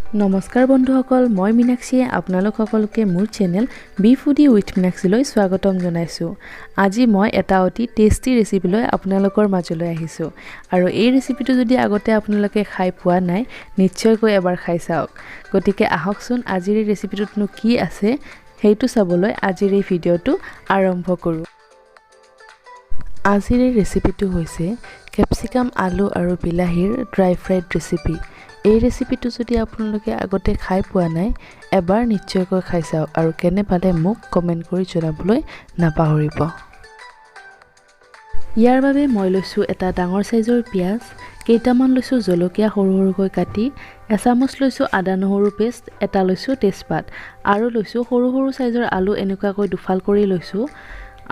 নমস্কাৰ বন্ধুসকল, মই মীনাক্ষীয়ে আপোনালোক সকলোকে মোৰ চেনেল বি ফুডি উইথ মীনাক্ষীলৈ স্বাগতম জনাইছোঁ। আজি মই এটা অতি টেষ্টি ৰেচিপি লৈ আপোনালোকৰ মাজলৈ আহিছোঁ আৰু এই ৰেচিপিটো যদি আগতে আপোনালোকে খাই পোৱা নাই, নিশ্চয়কৈ এবাৰ খাই চাওক। গতিকে আহকচোন, আজিৰ এই ৰেচিপিটোতনো কি আছে সেইটো চাবলৈ আজিৰ এই ভিডিঅ'টো আৰম্ভ কৰোঁ। আজিৰ এই ৰেচিপিটো হৈছে কেপচিকাম, আলু আৰু বিলাহীৰ ড্ৰাই ফ্ৰাইড ৰেচিপি। এই ৰেচিপিটো যদি আপোনালোকে আগতে খাই পোৱা নাই, এবাৰ নিশ্চয়কৈ খাই চাওক আৰু কেনে পালে মোক কমেণ্ট কৰি জনাবলৈ নাপাহৰিব। ইয়াৰ বাবে মই লৈছোঁ এটা ডাঙৰ চাইজৰ পিঁয়াজ, কেইটামান লৈছোঁ জলকীয়া সৰু সৰুকৈ কাটি, এচামুচ লৈছোঁ আদা নহৰু পেষ্ট, এটা লৈছোঁ তেজপাত আৰু লৈছোঁ সৰু সৰু চাইজৰ আলু এনেকুৱাকৈ দুফাল কৰি লৈছোঁ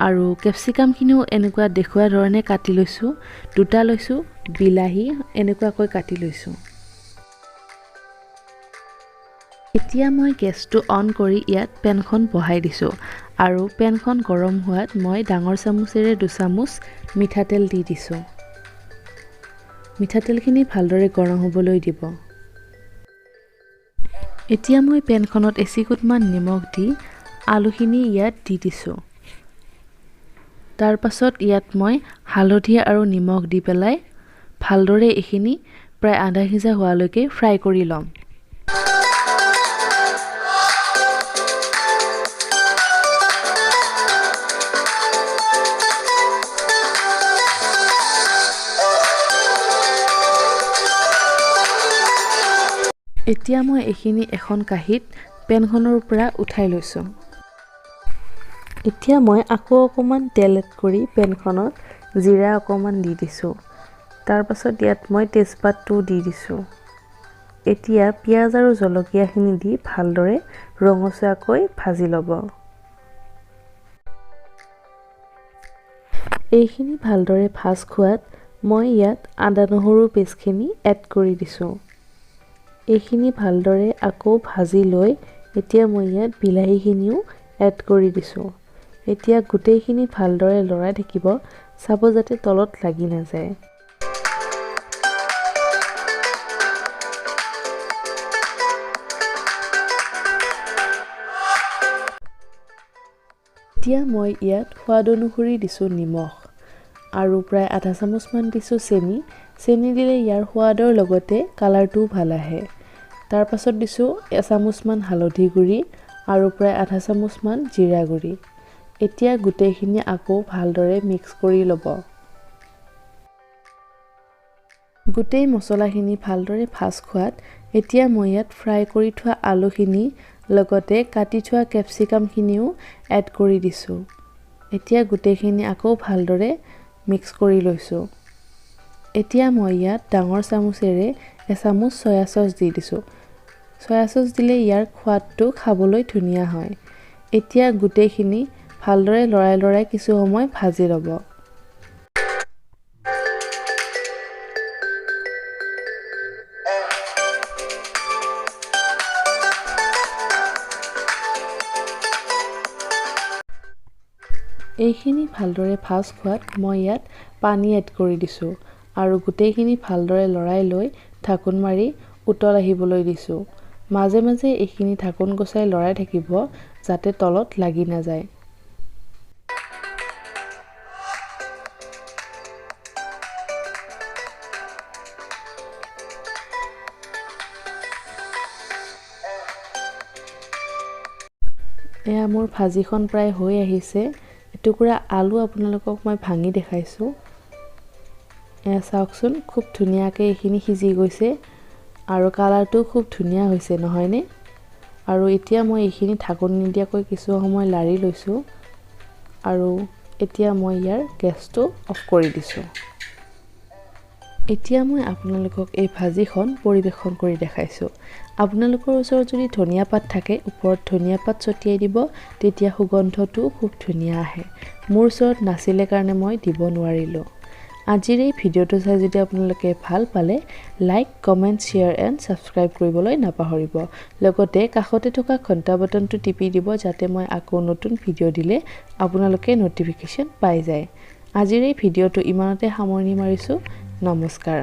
আৰু কেপচিকামখিনিও এনেকুৱা দেখুওৱা ধৰণে কাটি লৈছোঁ, দুটা লৈছোঁ বিলাহী এনেকুৱাকৈ কাটি লৈছোঁ। এতিয়া মই গেছটো অন কৰি ইয়াত পেনখন বহাই দিছোঁ আৰু পেনখন গৰম হোৱাত মই ডাঙৰ চামুচেৰে দুচামুচ মিঠাতেল দি দিছোঁ। মিঠাতেলখিনি ভালদৰে গৰম হ'বলৈ দিব। এতিয়া মই পেনখনত এচিকুটমান নিমখ দি আলুখিনি ইয়াত দি দিছোঁ। তাৰপাছত ইয়াত মই হালধি আৰু নিমখ দি পেলাই ভালদৰে এইখিনি প্ৰায় আধা সিজা হোৱালৈকে ফ্ৰাই কৰি ল'ম। এতিয়া মই এইখিনি এখন কাঁহীত পেনখনৰ পৰা উঠাই লৈছোঁ। এতিয়া মই আকৌ অকণমান তেল এড কৰি পেনখনত জিৰা অকণমান দি দিছোঁ। তাৰপাছত ইয়াত মই তেজপাতটো দি দিছোঁ। এতিয়া পিঁয়াজ আৰু জলকীয়াখিনি দি ভালদৰে ৰঙচুৱাকৈ ভাজি ল'ব। এইখিনি ভালদৰে ভাজ খোৱাত মই ইয়াত আদা নহৰু পেষ্টখিনি এড কৰি দিছোঁ। এইখিনি ভালদৰে আকৌ ভাজি লৈ এতিয়া মই ইয়াত বিলাহীখিনিও এড কৰি দিছোঁ। এতিয়া গোটেইখিনি ভালদৰে লৰাই থাকিব, চাব যাতে তলত লাগি নাযায়। এতিয়া মই ইয়াত সোৱাদ অনুসৰি দিছোঁ নিমখ আৰু প্ৰায় আধা চামুচমান দিছোঁ চেনি। চেনি দিলে ইয়াৰ সোৱাদৰ লগতে কালাৰটোও ভাল আহে। তাৰপাছত দিছোঁ এচামুচমান হালধি গুড়ি আৰু প্ৰায় আধা চামুচমান জিৰা গুড়ি। এতিয়া গোটেইখিনি আকৌ ভালদৰে মিক্স কৰি ল'ব। গোটেই মছলাখিনি ভালদৰে ভাজ খোৱাত এতিয়া মই ইয়াত ফ্ৰাই কৰি থোৱা আলুখিনি লগতে কাটি থোৱা কেপচিকামখিনিও এড কৰি দিছোঁ। এতিয়া গোটেইখিনি আকৌ ভালদৰে মিক্স কৰি লৈছোঁ। এতিয়া মই ইয়াত ডাঙৰ চামুচেৰে এচামুচ চয়া চচ দি দিছোঁ। চয়া চচ দিলে ইয়াৰ সোৱাদটো খাবলৈ ধুনীয়া হয়। এতিয়া গোটেইখিনি ভালদৰে লৰাই লৰাই কিছু সময় ভাজি ল'ব। এইখিনি ভালদৰে ভাজ খোৱাত মই ইয়াত পানী এড কৰি দিছোঁ আৰু গোটেইখিনি ভালদৰে লৰাই লৈ ঢাকোন মাৰি উতল আহিবলৈ দিছোঁ। মাজে মাজে এইখিনি ঢাকোন গুচাই লৰাই থাকিব যাতে তলত লাগি নাযায়। এয়া মোৰ ভাজিখন প্ৰায় হৈ আহিছে। এটুকুৰা আলু আপোনালোকক মই ভাঙি দেখাইছোঁ। এয়া চাওকচোন, খুব ধুনীয়াকৈ এইখিনি সিজি গৈছে আৰু কালাৰটো খুব ধুনীয়া হৈছে, নহয়নে? আৰু এতিয়া মই এইখিনি ঢাকোন নিদিয়াকৈ কিছু সময় লাৰি লৈছোঁ আৰু এতিয়া মই ইয়াৰ গেছটো অফ কৰি দিছোঁ। এতিয়া মই আপোনালোকক এই ভাজিখন পৰিৱেশন কৰি দেখাইছোঁ। আপোনালোকৰ ওচৰত যদি ধনিয়া পাত থাকে, ওপৰত ধনিয়া পাত ছটিয়াই দিব, তেতিয়া সুগন্ধটো খুব ধুনীয়া আহে। মোৰ ওচৰত নাছিলে কাৰণে মই দিব নোৱাৰিলোঁ। আজিৰ এই ভিডিঅ'টো চাই যদি আপোনালোকে ভাল পালে, like, comment, share and subscribe কৰিবলৈ নাপাহৰিব। লগতে কাষতে থকা ঘণ্টা বটনটো টিপি দিব যাতে মই আকৌ নতুন ভিডিঅ' দিলে আপোনালোকে ন'টিফিকেশ্যন পাই যায়। আজিৰ এই ভিডিঅ'টো ইমানতে সামৰণি মাৰিছোঁ। নমস্কাৰ।